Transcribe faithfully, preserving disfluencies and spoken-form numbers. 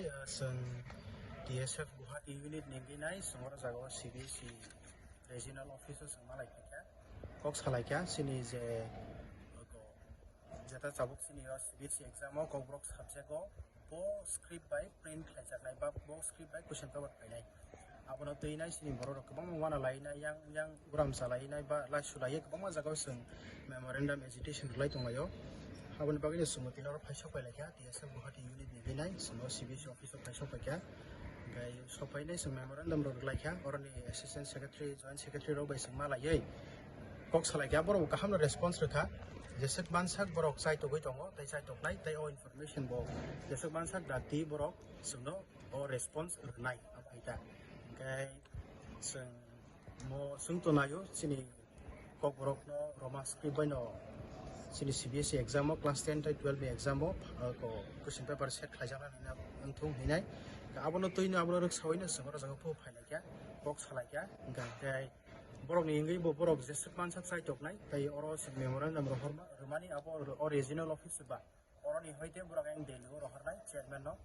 Chwng T S F Guwahati unit ni wngwi nai, chwng oro jaga o C B S E regional office o chwng malai kha, kok salai kha chini je jeta tabuk chini o C B S E exam o Kokborok subject o bo script bai print khlaijaknai ba bo script bai question paper phainai. Abono twi nai chini borok rok kwbangma wana lai nai, yang yang uram chalai nai ba lai sulai kwbangma jaga o chwng memorandum agitation rwlai tonglaio. Aboni bagwi no chwng tini oro phai sok pai lai kha T S F Guwahati unit ni wngwi nai, chwng o C B S E office o phai sok pai kha. Hingke sok pai nai chwng memorandum rok rwlai kha, oroni assistant secretary, joint secretary rok bai chwng malaiwi kok salai kha, borok bo kaham no response rwkha. Jeswk mansak borok chai togwi tongo, tei chai toknai, tei o information bo jeswk mansak dakti borok chwngno o response rwnai, abo hai ta. Hingke chwng mo chwng to naio chini Kokborokno Roma script bai no chini C B S E exam o class ten tei twelve ni exam o, uh, ko question paper set khlaijaknai hwnna wngthung hinai. Abono twi no abono rwksawi no chwng oro jaga phuru phai lai kha, kok salai kha, hingke borokni wngwi bo borok jeswk mansak chai toknai, tei oro chwng memorandum rohorma rwmani abo o regional office ba oroni hoite borok ang Delhi o rohornai chairman no.